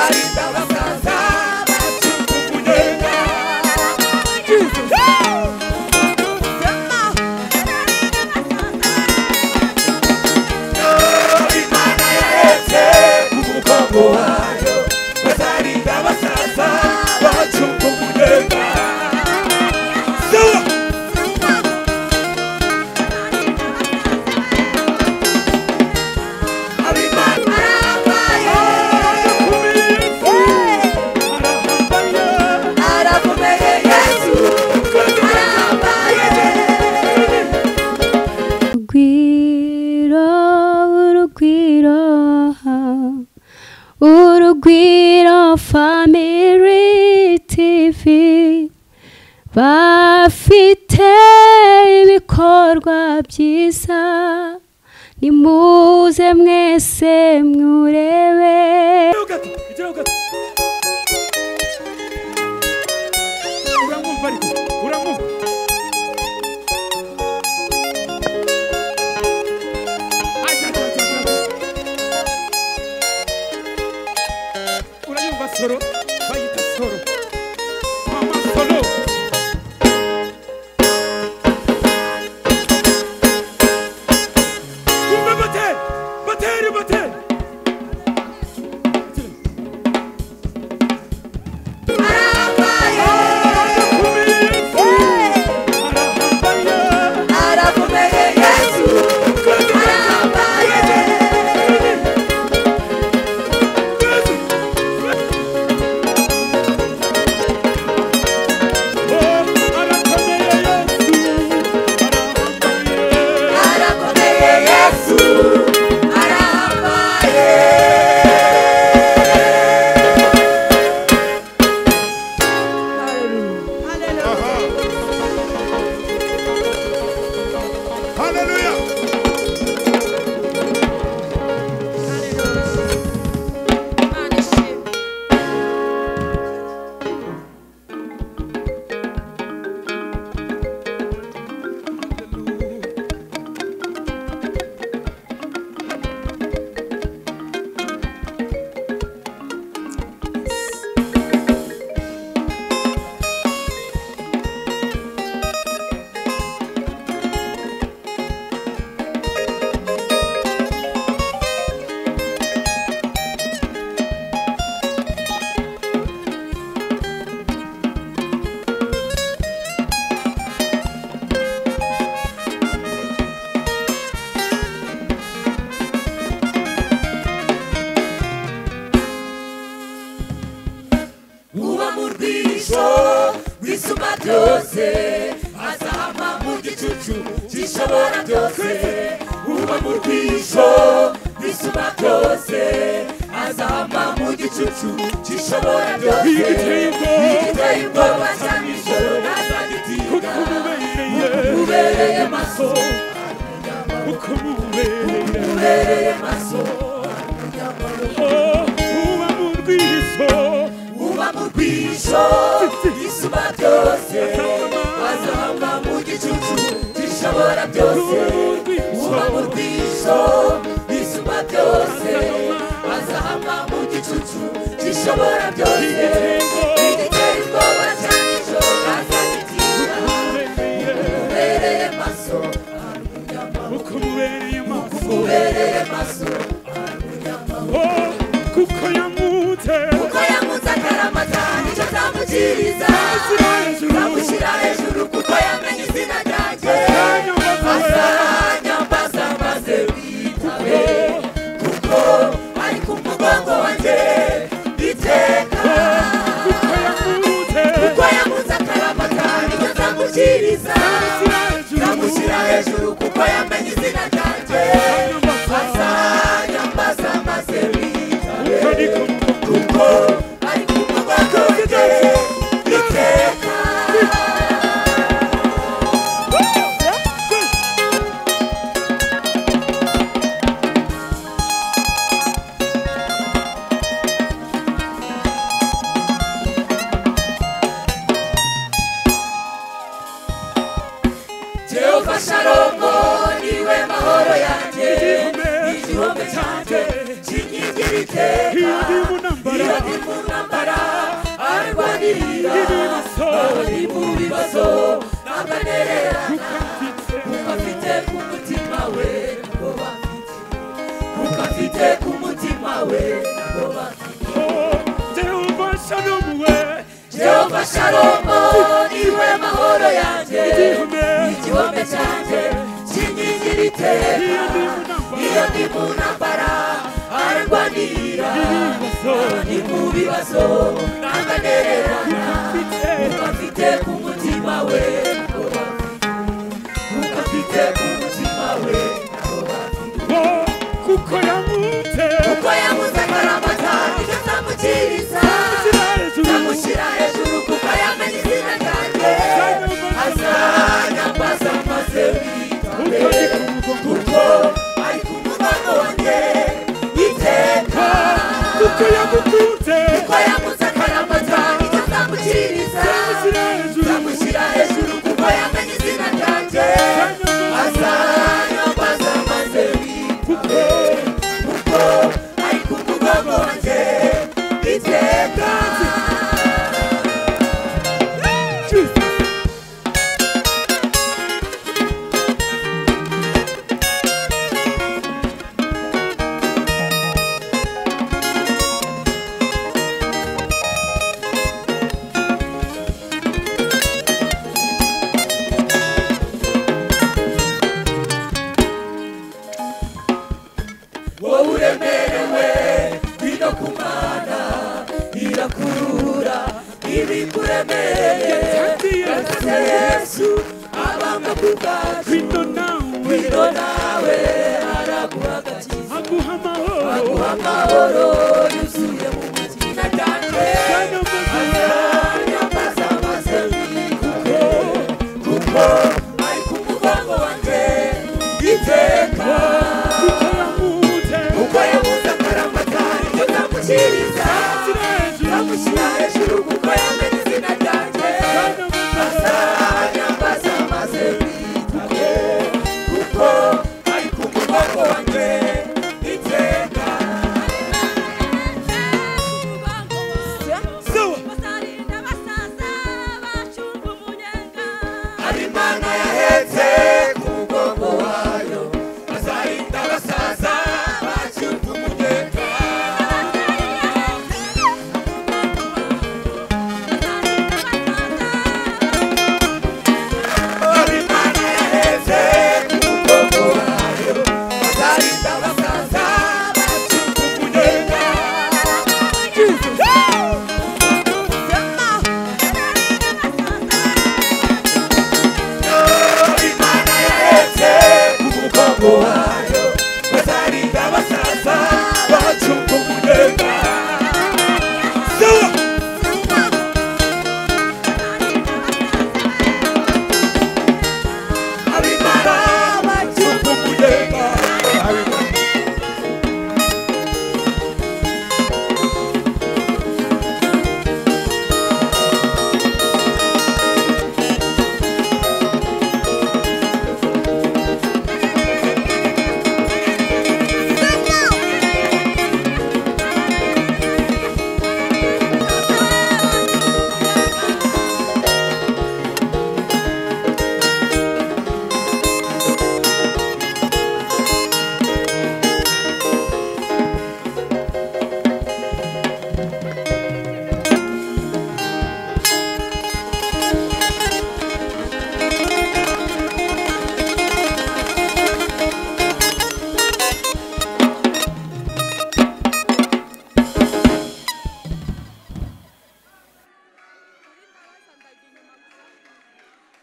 Bazarinda abasaza bacumba umunyenga. Imana yahetse mu mugongo wayo, bazarinda abasaza bacumba umunyenga. Urugwiro Family TV bafite ibikorwa byiza, nimuze mwese mwurebe. Soro, bayita soro, mama solo. Kumbe bateri, bateri, bateri. Igihome cyanjye kinyigira iteka, iyo ndi mu ntambara. ararwanirira ari mu bibazo ntabwo kuko afite ku mutima we ntabwo bafite kuko afite ku mutima we ntabwo bafite Jehova Shalom we Jehova Shalom niwe mahoro yanjye igihome cyanjye kinkingira iteka iyo ndi mu ntambara ararwanirira ari mu bibazo ntabwo kuko afite ku mutima we kuko afite ku mutima we kuko yamuze akaramata icyo nzamukiriza nzamushyira hejuru kuko yamenye izina ryanjye azanyambaza maze mwitabe kuko ari ku mugongo wanjye iteka kuko yamukunze kuko yamuze akaramata icyo nzamukiriza nzamushyira hejuru kuko yamenye izina ryanjye azanyambaza maze mwitabe kuko ari ku mugongo wanjye iteka. Wowe uremerewe ngwino ku Mana irakurura ibikuremereye Yatanze Yesu abambwa ku bwacu ngwino nawe ngwino nawe araguha agakiza aguha amahoro aguha amahoro yuzuye mu